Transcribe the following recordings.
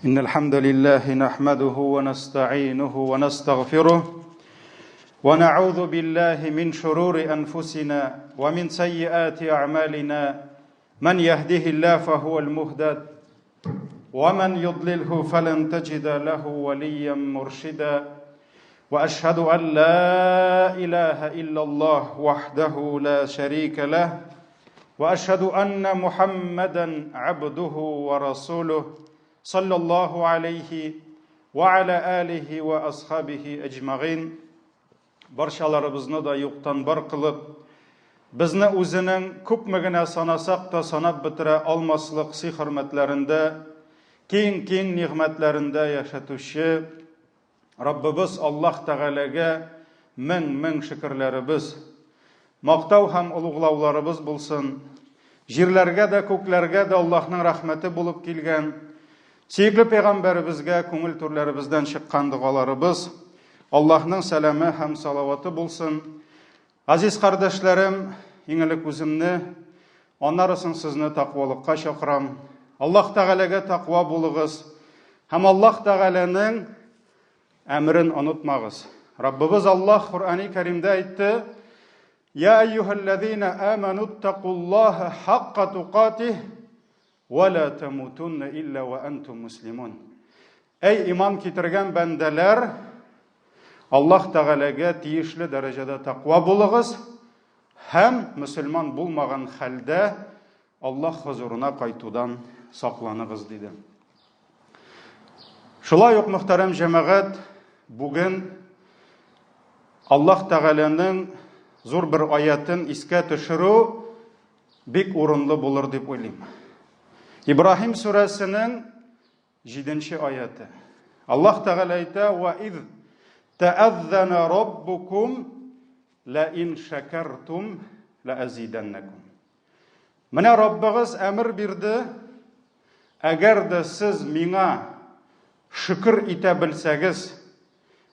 إن الحمد لله نحمده ونستعينه ونستغفره ونعوذ بالله من شرور أنفسنا ومن سيئات أعمالنا من يهده الله فهو المهتد ومن يضلله فلن تجد له وليا مرشدا واشهد ان لا اله الا الله وحده لا شريك له واشهد ان محمدا عبده ورسوله صلى الله عليه وعلى اله واصحابه اجمعين Барчаларыбызны да юктан бар кылып, безне үзенең күпме генә санасак та санап бетерә алмаслык сый-хөрмәтләрендә, киң-киң нигъмәтләрендә яшәтүче Раббыбыз Аллаһ Тәгаләгә мең-мең шөкерләребез, мактау һәм олуглауларыбыз булсын. Җирләргә дә, күкләргә дә Аллаһның рәхмәте булып килгән сөекле пәйгамбәребезгә күңел түрләребездән чыккан догаларыбыз, Аллаһның сәламе һәм салаваты булсын. Газиз кардәшләрем, иң элек үземне, аннары соң сезне тәкъвалыкка чакырам. Аллаһ Тәгаләгә тәкъва булыгыз һәм Аллаһ Тәгаләнең әмерен онытмагыз. Раббыбыз Аллаһ Коръәни Кәримдә әйтте: "Я әйюһәлләзина аману тtakуллаһа хакка тукатих ва ла тамутунна илля ва антум муслимун." Әй иман китергән бәндәләр, Аллаһ Тәгаләгә тиешле дәрәҗәдә тәкъва булыгыз һәм мөселман булмаган хәлдә Аллаһ хозурына кайтудан сакланыгыз, диде. Шулай ук, мөхтәрәм җәмәгать, бүген Аллаһ Тәгаләнең зур бер аятын искә төшерү бик урынлы булыр дип уйлыйм. Ибраһим сүрәсенең Җиденче аяты. Аллаһ Тәгалә әйтә: "Ва из тәәззана раббукум ла ин шакартум ла азиданнакум." Менә Раббыгыз әмер бирде, әгәр дә сез миңа шөкер итә белсәгез,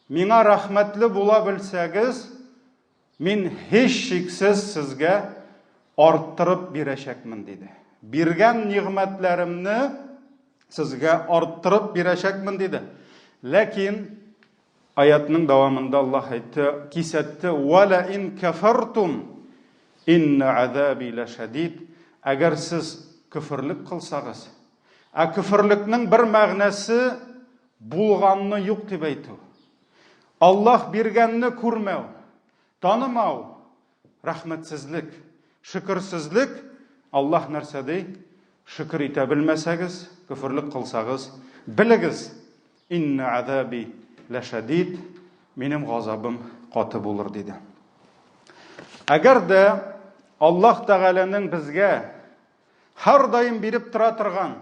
миңа рәхмәтле була белсәгез, Мин һичшиксез сезгә арттырып бирәчәкмен, диде. Биргән нигъмәтләремне сезгә арттырып бирәчәкмен, диде. Ләкин аятның дәвамында Аллаһ әйтте, кисәтте: "Ва ла ин кафартум инна азаби лашадид." Әгәр сез көферлек кылсагыз, ә көферлекнең бер мәгънәсе булганны юк дип әйтү. Аллаһ биргәнне күрмәү, танымау, рәхмәтсезлек, шөкерсезлек. Аллаһ нәрсә ди? Шөкер итә белмәсәгез, көферлек кылсагыз, белегез, инна азаби ләшәдид, минем газабым каты булыр, диде. Әгәр дә Аллаһ Тәгаләнең безгә һәрдаим биреп тора торган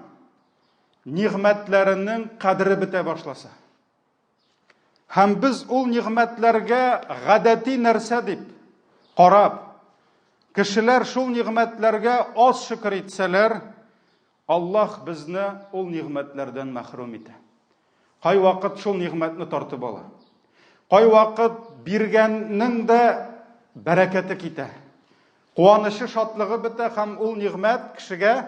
нигъмәтләренең кадере бетә башласа, Һәм без ул нигъмәтләргә гадәти нәрсә дип карап, кешеләр шул нигъмәтләргә аз шөкер итсәләр, Аллаһ безне ул нигъмәтләрдән мәхрүм итә. Кайвакыт шул нигъмәтне тартып ала. Кайвакыт биргәннең дә бәрәкәте китә. Куанычы, шатлыгы бетә һәм ул нигъмәт кешегә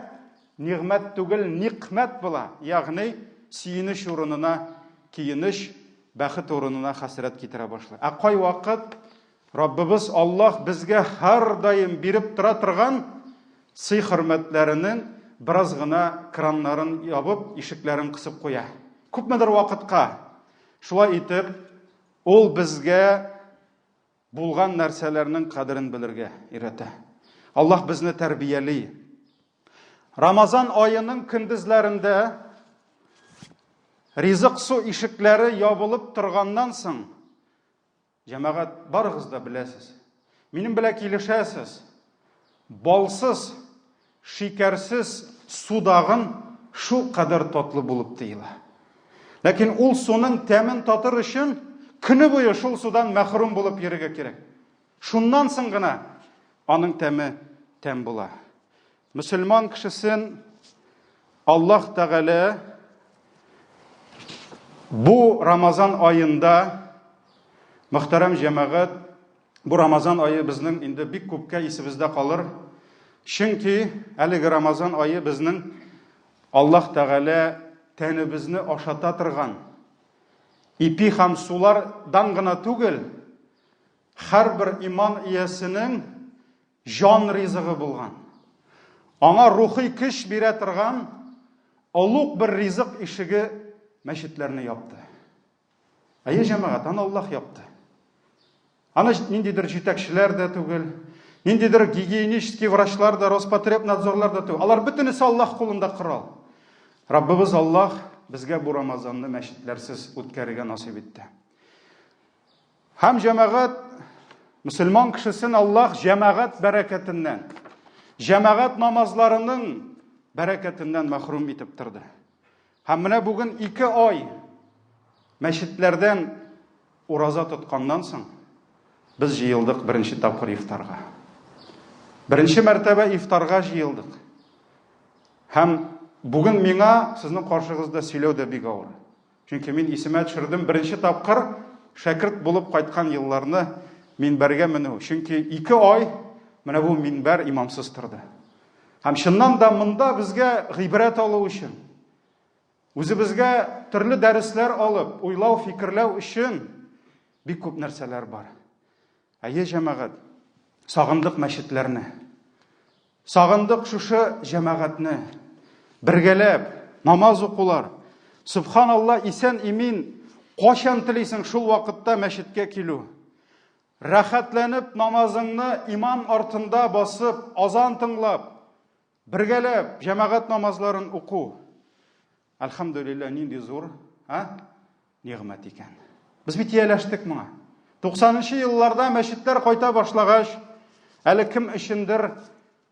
нигъмәт түгел, никмәт була, ягъни сөенеч урынына көенеч, бәхет урынына хәсрәт китерә башлый. Ә кайвакыт Раббыбыз Аллаһ безгә һәрдаим биреп тора торган сый-хөрмәтләренең бераз гына краннарын ябып, ишекләрен кысып куя. Күпмедер вакытка. Шулай итеп, ул безгә Булган нәрсәләрнең кадерен белергә өйрәтә. Аллаһ безне тәрбияли. Рамазан аеның көндезләрендә ризык су ишекләре ябылып торганнан соң, җәмәгать барыгыз да беләсез. Минем белән килешәсез. Балсыз, шикәрсез су дагын шул кадәр татлы булып тоела. Ләкин ул суның тәмен татыр өчен көне буе шул судан мәхрүм булып йөрергә кирәк. Шуннан соң гына аның тәме тәм була. Мөселман кешесен Аллаһ Тәгалә бу Рамазан аенда мөхтәрәм җәмәгать Бу Рамазан ае безнең инде бик күпкә исебездә калыр. Чөнки әлеге Рамазан ае безнең Аллаһ Тәгалә тәнебезне ашата торган ипи һәм сулардан гына түгел, һәрбер иман иясенең җан ризыгы булган, аңа рухи көч бирә торган олуг бер ризык ишеге мәчетләрне япты. Әйе, җәмәгать, аны Аллаһ япты. Аны ниндидер җитәкчеләр дә түгел, ниндидер гигиенический врачлар да, Роспотребнадзорлар да түгел. Алар бөтенесе Аллаһ кулында корал. Раббыбыз Аллаһ безгә бу Рамазанны мәчетләрсез үткәрергә насыйп итте. Һәм җәмәгать мөселман кешесен Аллаһ җәмәгать бәрәкәтеннән, җәмәгать намазларының бәрәкәтеннән мәхрүм итеп торды. Һәм менә бүген ике ай мәчетләрдән ураза тотканнан соң без җыелдык беренче тапкыр ифтарга. Беренче мәртәбә ифтарга җыелдык. Һәм бүген миңа сезнең каршыгызда сөйләү дә бик авыр. Чөнки мин исемә төшердем беренче тапкыр шәкерт булып кайткан елларны минбәргә менү. Чөнки ике ай менә бу минбәр имамсыз торды. Һәм чыннан да монда безгә гыйбрәт алу өчен, үзебезгә төрле дәресләр алып, уйлау, фикерләү өчен бик күп нәрсәләр бар. Әйе, җәмәгать, сагындык мәчетләрне. Сагындык шушы җәмәгатьне. Бергәләп намаз укулар. Субханалла, исән-имин кайчан телисең шул вакытта мәчеткә килү. Рәхәтләнеп намазыңны имам артында басып, азан тыңлап, бергәләп җәмәгать намазларын уку. Әлхәмдүлилләһ, нинди зур, а? Нигъмәт икән. Без бит ияләштек моңа. 90-нчы елларда мәчетләр кайта башлагач, әле кем өчендер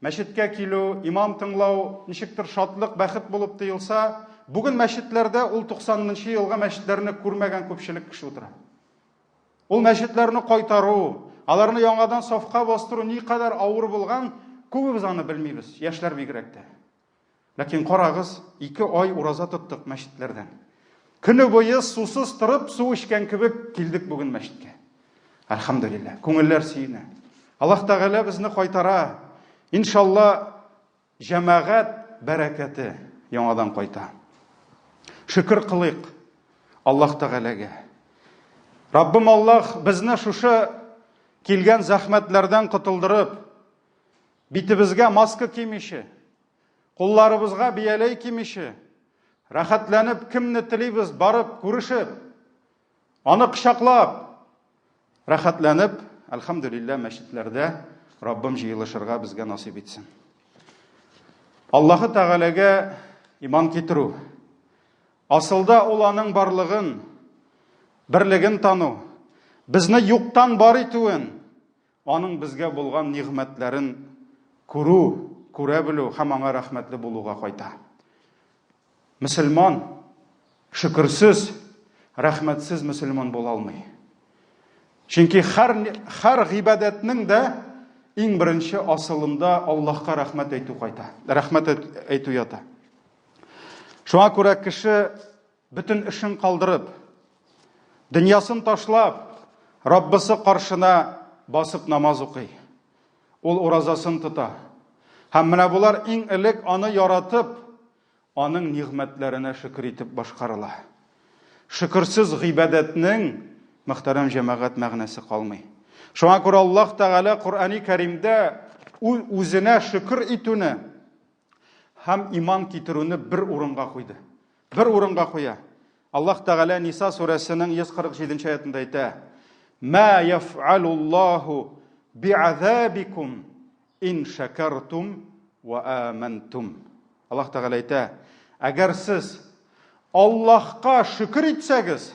мәчеткә килү, имам тыңлау ничектер шатлык, бәхет булып тоелса, бүген мәчетләрдә ул 90-нчы елгы мәчетләрне күрмәгән күпчелек кеше утыра. Ул мәчетләрне кайтару, аларны яңадан сафка бастыру никадәр авыр булган, күбебез аны белмибез, яшьләр бигрәк тә. Ләкин карагыз, ике ай ураза тоттык мәчетләрдән. Көне буе сусыз торып, су эчкән кебек килдек бүген мәчеткә. Әлхәмдүлилләһ, күңелләр сөенә. Аллаһ Тәгалә безне кайтара. Иншалла, җәмәгать бәрәкәте яңадан кайта. Шөкер кылыйк Аллаһ Тәгаләгә. Раббым Аллаһ безне шушы килгән зәхмәтләрдән котылдырып, Битебезгә маска кимичә, кулларыбызга бияләй кимичә, рәхәтләнеп кемне телибез барып күрешеп, аны кочаклап, рәхәтләнеп, әлхәмдүлилләһ, мәчетләрдә Раббым җыелышырга безгә насыйп итсен. Аллаһы Тәгаләгә иман китерү. Асылда ул аның барлыгын, берлеген тану, безне юктан бар итүен, Аның безгә булган нигъмәтләрен күрү, күрә белү һәм аңа рәхмәтле булуга кайта. Мөселман шөкерсез, рәхмәтсез мөселман була алмый. Чөнки һәр, һәр гыйбадәтнең дә иң беренче асылында Аллаһка рәхмәт әйтү кайта. Рәхмәт әйтү ята. Шуңа күрә кеше Бөтен эшен калдырып, дөньясын ташлап, Раббысы каршына басып намаз укый. Ул уразасын тота. Һәм менә болар иң элек аны яратып, аның нигъмәтләренә шөкер итеп башкарыла. Шөкерсез гыйбадәтнең, мөхтәрәм җәмәгать, мәгънәсе калмый. Шуңа күрә Аллаһ Тәгалә Коръәни Кәримдә үзенә шөкер итүне һәм иман китерүне бер урынга куйды. Бер урынга куя. Аллаһ Тәгалә Ниса сүрәсенең 147 нче аятында әйтә: "Ма яфъалуллаһу би'азабикум ин шакартум ва амантум." Аллаһ Тәгалә әйтә: Әгәр сез Аллаһка шөкер итсәгез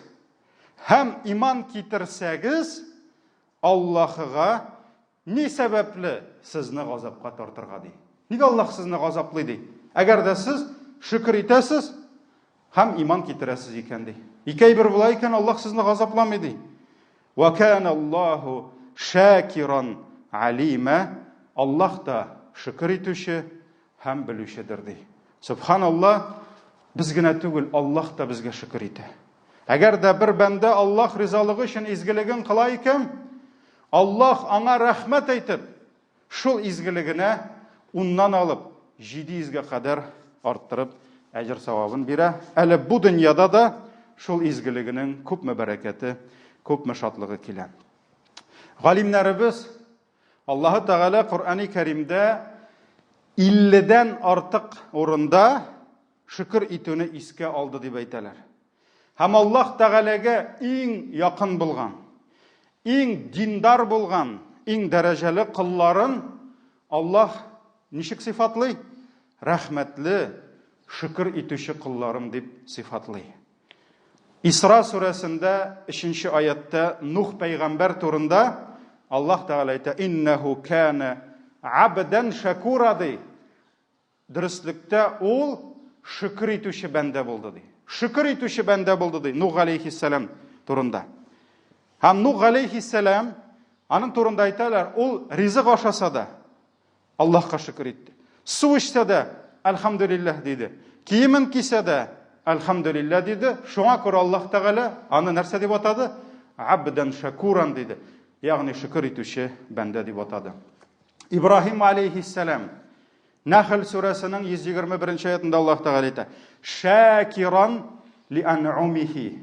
һәм иман китерсәгез, Аллаһыга Ни сәбәпле сезне газапка тартырга, ди? Нигә Аллаһ сезне газаплый, ди? Әгәр дә сез шөкер итәсез һәм иман китерәсез икән, ди. Ике әйбер була икән, Аллаһ сезне газапламый, ди. Ва кана Аллаһу шакиран алима. Аллаһ та шөкер итүче һәм белүчедер, ди. Субханаллаһ, без генә түгел, Аллаһ та безгә шөкер итә. Әгәр дә бер бәндә Аллаһ ризалыгы өчен изгелеген кыла икән, Аллаһ аңа рәхмәт әйтеп, шул изгелегенә уннан алып 700 гә кадәр арттырып әҗер савабын бирә. Әле бу дөньяда да шул изгелегенең күпме бәрәкәте, күпме шатлыгы килә. Галимнәребез Аллаһы Тәгалә Коръәни Кәримдә 50-дән артык урында шөкер итүне искә алды дип әйтәләр. Һәм Аллаһ Тәгаләгә иң якын булган, иң диндар булган, иң дәрәҗәле колларын Аллаһ ничек сыйфатлый? Рәхмәтле, шөкер итүче колларым дип сыйфатлый. Исра сүрәсендә 3 аятта Нух пәйгамбәр турында Аллаһ Тәгалә әйтә: "Иннәһу кана абдан шакура" ди. Дөреслектә ул шөкер итүче бәндә булды ди. Шөкер итүче бәндә булды ди Нух алейхиссалам турында. Һәм Нух алейхиссалам аның турында әйтәләр, ул ризык ашаса да Аллаһка шөкер итте. Су эчсә дә әлхәмдүлилләһ диде. Киемен кисә дә әлхәмдүлилләһ диде. Шуңа күрә Аллаһ Тәгалә аны нәрсә дип атады? Абдан шакуран диде. Ягъни шөкер итүче бәндә дип атады. Ибраһим алейхиссалам Нәхл сүрәсенең 121 аятында Аллаһ Тәгалә әйтә: "Шакиран ли ан'умихи".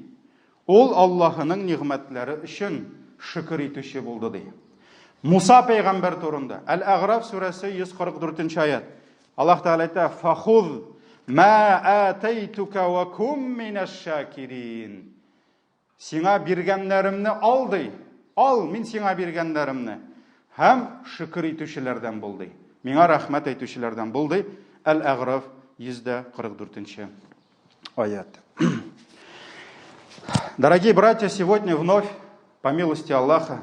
Ул Аллаһының нигъмәтләре өчен шөкер итүче булды ди. Муса пәйгамбәр турында Әл-Әгъраф сүрәсе 144 аят. Аллаһ Тәгалә әйтә: "Фахуз ма атайтука ва кум минәш-шакирин". Сиңа биргәннәремне ал ди. Ал, мин сиңа биргәннәремне. Һәм шөкер итүчеләрдән бул ди. Миңа рәхмәт әйтүчеләрдән бул ди. Әл-Әгъраф 144 аят. Дорогие братья, сегодня вновь, по милости Аллаха,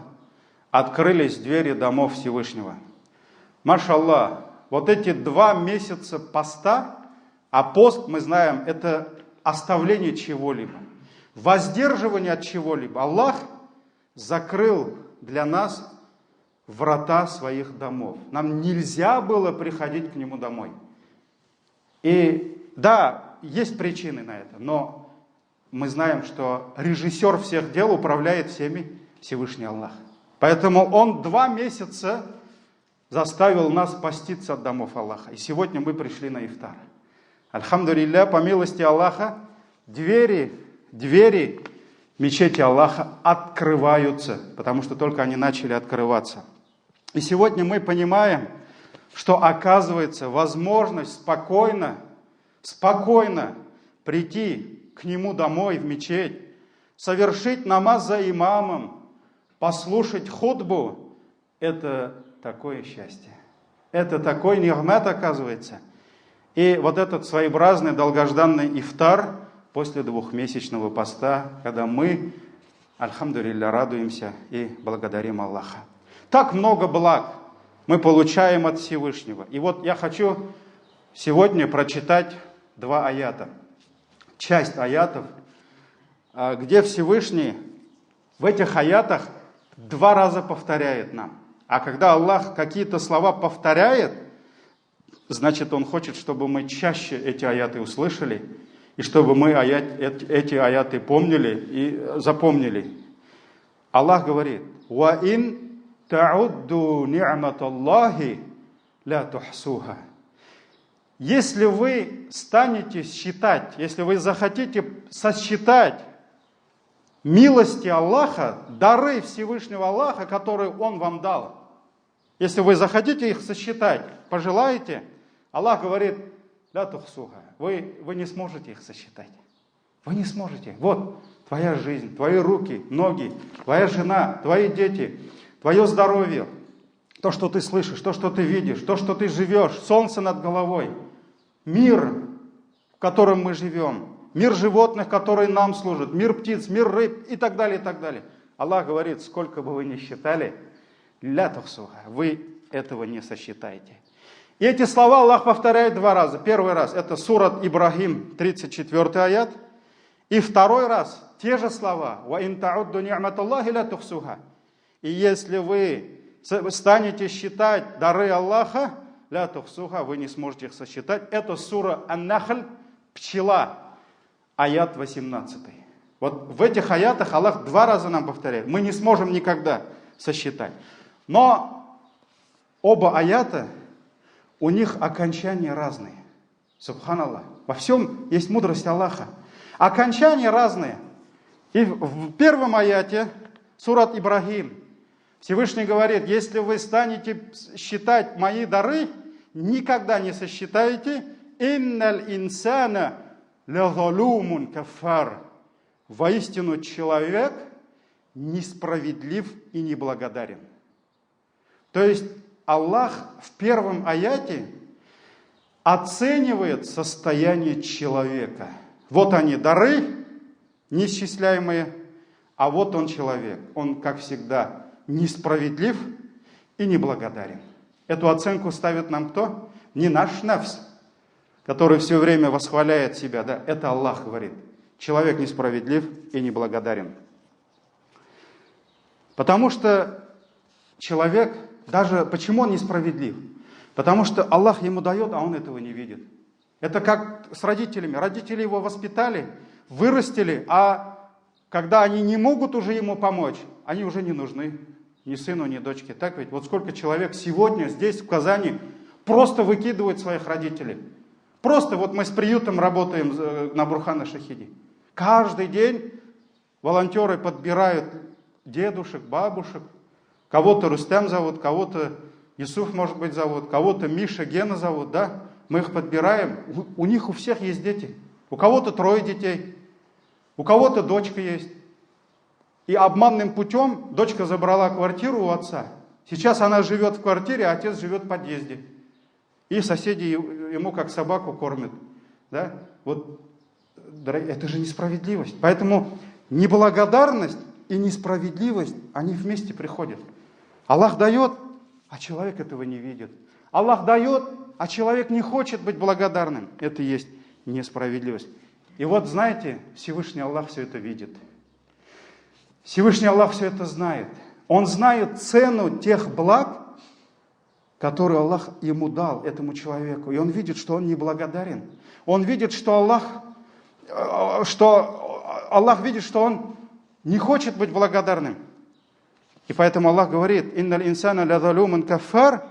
открылись двери домов Всевышнего. Машаллах, вот эти 2 месяца поста, а пост, мы знаем, это оставление чего-либо, воздерживание от чего-либо. Аллах закрыл для нас врата своих домов. Нам нельзя было приходить к Нему домой. И да, есть причины на это, но мы знаем, что режиссер всех дел управляет всеми Всевышний Аллах. Поэтому Он 2 месяца заставил нас поститься от домов Аллаха. И сегодня мы пришли на ифтар. Альхамдулилля, по милости Аллаха, двери мечети Аллаха открываются, потому что только они начали открываться. И сегодня мы понимаем, что оказывается возможность спокойно прийти к нему домой в мечеть, совершить намаз за имамом, послушать хутбу, это такое счастье. Это такой нигмат, оказывается. И вот этот своеобразный долгожданный ифтар после 2-месячного поста, когда мы, альхамдулилля, радуемся и благодарим Аллаха. Так много благ мы получаем от Всевышнего. И вот я хочу сегодня прочитать 2 аята. Часть аятов, где Всевышний в этих аятах 2 раза повторяет нам. А когда Аллах какие-то слова повторяет, значит, Он хочет, чтобы мы чаще эти аяты услышали, и чтобы мы эти аяты помнили и запомнили. Аллах говорит: «Ва ин та'удду ни'маталлахи ля тухсуха». Если вы станете считать, если вы захотите сосчитать милости Аллаха, дары Всевышнего Аллаха, которые Он вам дал, если вы захотите их сосчитать, пожелаете, Аллах говорит: ля тухсуха, вы не сможете их сосчитать. Вы не сможете. Вот твоя жизнь, твои руки, ноги, твоя жена, твои дети, твое здоровье, то, что ты слышишь, то, что ты видишь, то, что ты живешь, солнце над головой, мир, в котором мы живем, мир животных, которые нам служат, мир птиц, мир рыб и так далее, и так далее. Аллах говорит, сколько бы вы ни считали, ля тухсуха, вы этого не сосчитаете. И эти слова Аллах повторяет 2 раза. Первый раз это сурат Ибрахим, 34 аят. И второй раз те же слова. Ва ин та'удду ни'маталлахи ля тухсуха. И если вы станете считать дары Аллаха, ля тухсуха, вы не сможете их сосчитать. Это сура Ан-Нахль, пчела, аят 18. Вот в этих аятах Аллах 2 раза нам повторяет. Мы не сможем никогда сосчитать. Но оба аята, у них окончания разные. Субханаллах. Во всем есть мудрость Аллаха. Окончания разные. И в первом аяте, сурат Ибрахим, Всевышний говорит, если вы станете считать мои дары, никогда не сосчитаете, «Инналь инсана лязалумун кафар». Воистину человек несправедлив и неблагодарен. То есть Аллах в первом аяте оценивает состояние человека. Вот они дары неисчисляемые, а вот он человек. Он, как всегда, несправедлив и неблагодарен. Эту оценку ставит нам кто? Не наш нафс, который все время восхваляет себя. Да? Это Аллах говорит. Человек несправедлив и неблагодарен. Потому что человек, даже почему он несправедлив? Потому что Аллах ему дает, а он этого не видит. Это как с родителями. Родители его воспитали, вырастили, а когда они не могут уже ему помочь, они уже не нужны ни сыну, ни дочке. Так ведь? Вот сколько человек сегодня здесь, в Казани, просто выкидывают своих родителей. Просто вот мы с приютом работаем на Бурхана Шахиди. Каждый день волонтеры подбирают дедушек, бабушек. Кого-то Рустем зовут, кого-то Юсуф, может быть, зовут, кого-то Миша, Гена зовут, да? Мы их подбираем. У них у всех есть дети. У кого-то трое детей, у кого-то дочка есть. И обманным путем дочка забрала квартиру у отца. Сейчас она живет в квартире, а отец живет в подъезде. И соседи ему как собаку кормят. Да? Вот, это же несправедливость. Поэтому неблагодарность и несправедливость, они вместе приходят. Аллах дает, а человек этого не видит. Аллах дает, а человек не хочет быть благодарным. Это и есть несправедливость. И вот, знаете, Всевышний Аллах все это видит. Всевышний Аллах все это знает. Он знает цену тех благ, которые Аллах ему дал, этому человеку. И он видит, что он неблагодарен. Он видит, что Аллах видит, что он не хочет быть благодарным. И поэтому Аллах говорит: «Инналь инсана лязалюмун каффар».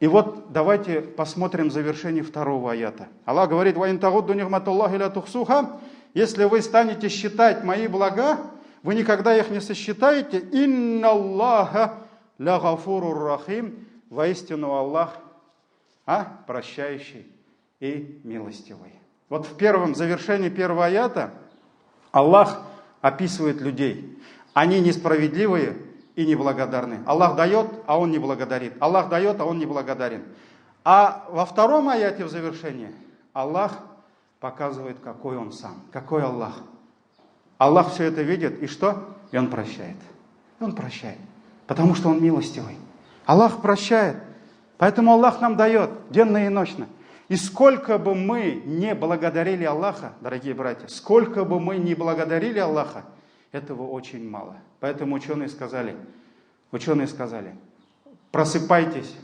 И вот давайте посмотрим завершение второго аята. Аллах говорит: «Ва ин тагудду нигматаллахи ля тухсуха». Если вы станете считать мои блага, вы никогда их не сосчитаете. «Инналлаха ля гафурур рахим». Воистину Аллах, прощающий и милостивый. Вот в первом завершении первого аята Аллах описывает людей. Они несправедливые и неблагодарны. Аллах дает, а он не благодарит. Аллах дает, а он не благодарен. А во втором аяте в завершении Аллах показывает, какой он сам, какой Аллах. Аллах все это видит, и что? И он прощает. И он прощает, потому что он милостивый. Аллах прощает, поэтому Аллах нам дает денно и ночно. И сколько бы мы не благодарили Аллаха, дорогие братья, сколько бы мы не благодарили Аллаха, этого очень мало. Поэтому ученые сказали, просыпайтесь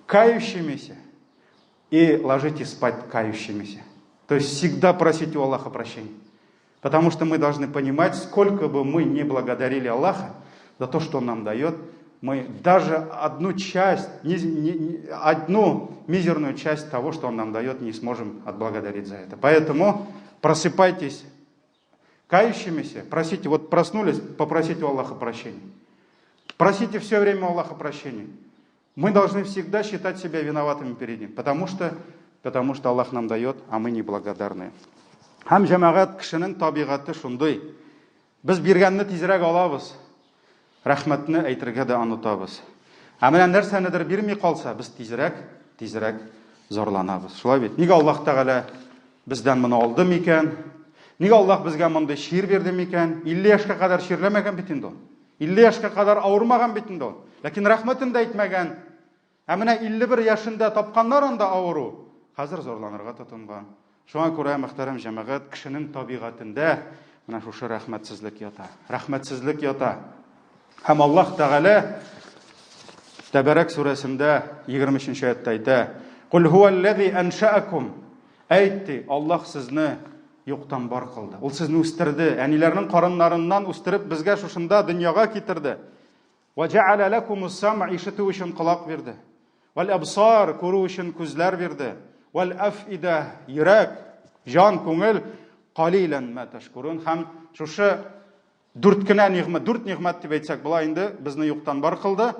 кающимися и ложитесь спать кающимися. То есть всегда просите у Аллаха прощения. Потому что мы должны понимать, сколько бы мы не благодарили Аллаха за то, что Он нам дает, мы даже одну часть, одну мизерную часть того, что Он нам дает, не сможем отблагодарить за это. Поэтому просыпайтесь кающимися, просите, вот проснулись, попросите у Аллаха прощения. Просите все время у Аллаха прощения. Мы должны всегда считать себя виноватыми перед Ним, потому что Аллах нам дает, а мы неблагодарны. Һәм җәмәгать кешенең табигате шундый. Без биргәнне тизрәк алабыз, рәхмәтне әйтергә дә онытабыз. Ә менә нәрсәнедер бирми калса, без тизрәк зарланабыз. Шулай бит. Нигә Аллаһ Тәгалә бездән моны алды микән? Нигә Аллаһ безгә мондый чир бирде микән? 50 яшькә кадәр чирләмәгән бит инде ул. 50 яшькә кадәр авырмаган бит инде ул. Ләкин рәхмәтен дә әйтмәгән. Ә менә 51 яшендә тапканнар анда авыру. Хәзер зарланырга тотынган. Шуңа күрә, мөхтәрәм җәмәгать, кешенең табигатендә менә шушы рәхмәтсезлек ята. Рәхмәтсезлек ята. Һәм Аллаһ Тәгалә Тәбәрәк сүрәсендә 23 аятта әйтә: Кул хуаллази аншаакум. Әйт, Аллаһ сезне юктан бар кылды. Ул сезне үстерде, әниләрнең карыннарыннан үстереп безгә шушында дөньяга китерде. Ва җәалә ләкумус сам'a, ишетү өчен колак бирде. Вәл абсар, күрү өчен күзләр бирде. Вәл әфидә, йөрәк, җан, күңел, калилән мә тәшкурун. Һәм шушы дүрт кенә нигъмәт, дүрт нигъмәт дип әйтсәк була инде, безне юктан бар кылды.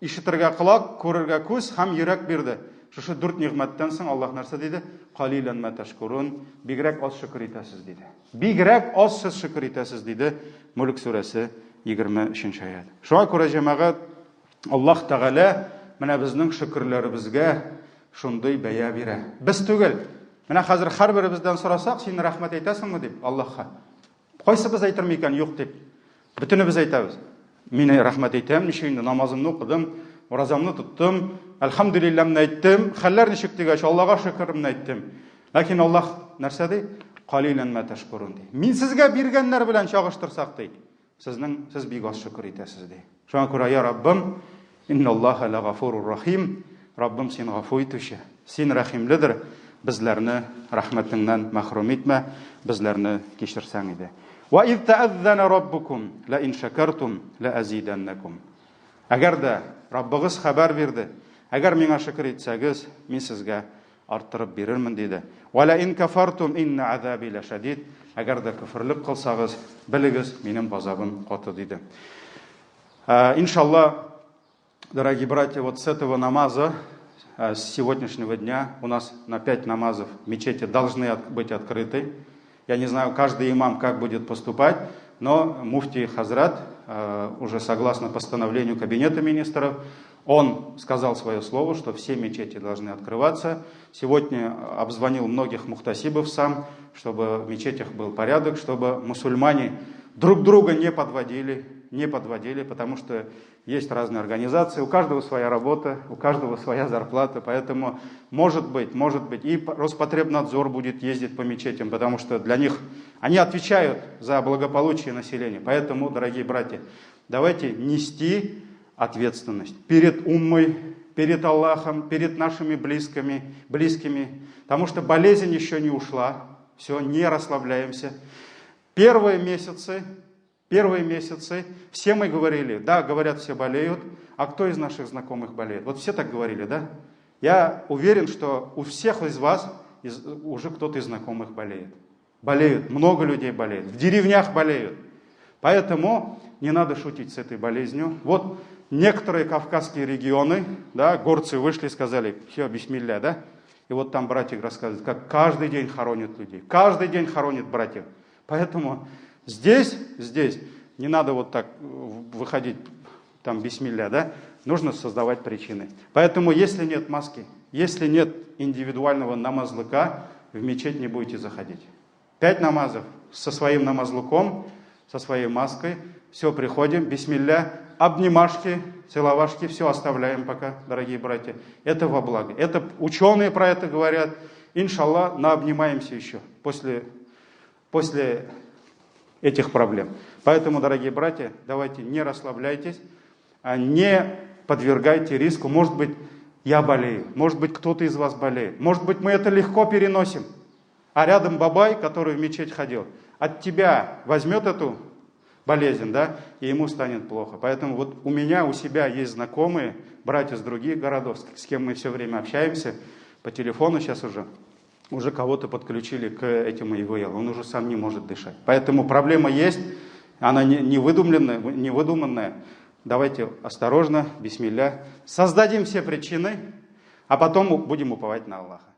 Ишетергә колак, күрергә күз һәм йөрәк бирде. Шушы дүрт нигъмәттән соң Аллаһ нәрсә диде? Калилән мә тәшкурун, бигрәк аз шөкер итәсез диде. Бигрәк аз сез шөкер итәсез диде. Мүлк сүрәсе 23 аят. Шуңа күрә җәмәгать Аллаһ Тәгалә менә безнең шөкерләребезгә шундый бәя бирә. Без түгел. Менә хәзер һәрберебездән сорасак, син рәхмәт әйтәсеңме дип Аллаһка. Кайсыбыз әйтер микән юк дип? Бөтенебез әйтәбез. Мин рәхмәт әйтәм, ничек инде намазымны укыдым, уразамны тоттым, әлхәмдүлилләмне әйттем, хәлләр ничек дигәч, Аллага шөкеремне әйттем. Ләкин Аллаһ нәрсә ди? Калилән мә тәшкурун ди. Мин сезгә биргәннәр белән чагыштырсак ди. Сезнең сез бик аз шөкер итәсез ди. Шуңа күрә я Раббым, инналлаһа лагафурур рахим. Раббым, син гафу итүче, син рәхимледер. Безләрне рәхмәтеңнән мәхрүм итмә, безләрне кичерсәң иде. Ва из тәәззәнә раббукум ла ин шәкәртум ла азиданнакум. Әгәр дә Раббыгыз хәбәр бирде, әгәр миңа шөкер итсәгез, мин сезгә арттырып бирермен, диде. Вә лә ин кәфәртум иннә азаби ләшәдид. Әгәр дә көферлек кылсагыз, белегез, минем газабым каты, диде. Иншалла, дорогие братья, вот с этого намаза, с сегодняшнего дня у нас на 5 намазов мечети должны быть открыты. Я не знаю, каждый имам как будет поступать, но муфти Хазрат, уже согласно постановлению Кабинета министров, он сказал свое слово, что все мечети должны открываться. Сегодня обзвонил многих мухтасибов сам, чтобы в мечетях был порядок, чтобы мусульмане друг друга не подводили, не подводили, потому что есть разные организации, у каждого своя работа, у каждого своя зарплата, поэтому может быть, может быть, и Роспотребнадзор будет ездить по мечетям, потому что для них, они отвечают за благополучие населения. Поэтому, дорогие братья, давайте нести ответственность перед уммой, перед Аллахом, перед нашими близкими, близкими, потому что болезнь еще не ушла, все, не расслабляемся. Первые месяцы Первые месяцы все мы говорили, да, говорят, все болеют, а кто из наших знакомых болеет? Вот все так говорили, да? Я уверен, что у всех из вас уже кто-то из знакомых болеет. Болеют, много людей болеет, в деревнях болеют. Поэтому не надо шутить с этой болезнью. Вот некоторые кавказские регионы, да, горцы вышли, сказали, все, бисмилля, да? И вот там братья рассказывают, как каждый день хоронят людей, каждый день хоронят братьев. Поэтому здесь, здесь не надо вот так выходить, там, бисмилля, да? Нужно создавать причины. Поэтому, если нет маски, если нет индивидуального намазлыка, в мечеть не будете заходить. 5 намазов со своим намазлыком, со своей маской, все, приходим, бисмилля, обнимашки, целовашки, все оставляем пока, дорогие братья. Это во благо. Это ученые про это говорят. Иншалла, наобнимаемся еще после после этих проблем. Поэтому, дорогие братья, давайте не расслабляйтесь, а не подвергайте риску. Может быть, я болею, может быть, кто-то из вас болеет, может быть, мы это легко переносим. А рядом бабай, который в мечеть ходил, от тебя возьмет эту болезнь, да, и ему станет плохо. Поэтому вот у меня, у себя есть знакомые, братья с других городов, с кем мы все время общаемся, по телефону сейчас уже, уже кого-то подключили к этому ИВЛ, он уже сам не может дышать. Поэтому проблема есть, она не выдумленная, не выдуманная. Давайте осторожно, бисмилля, создадим все причины, а потом будем уповать на Аллаха.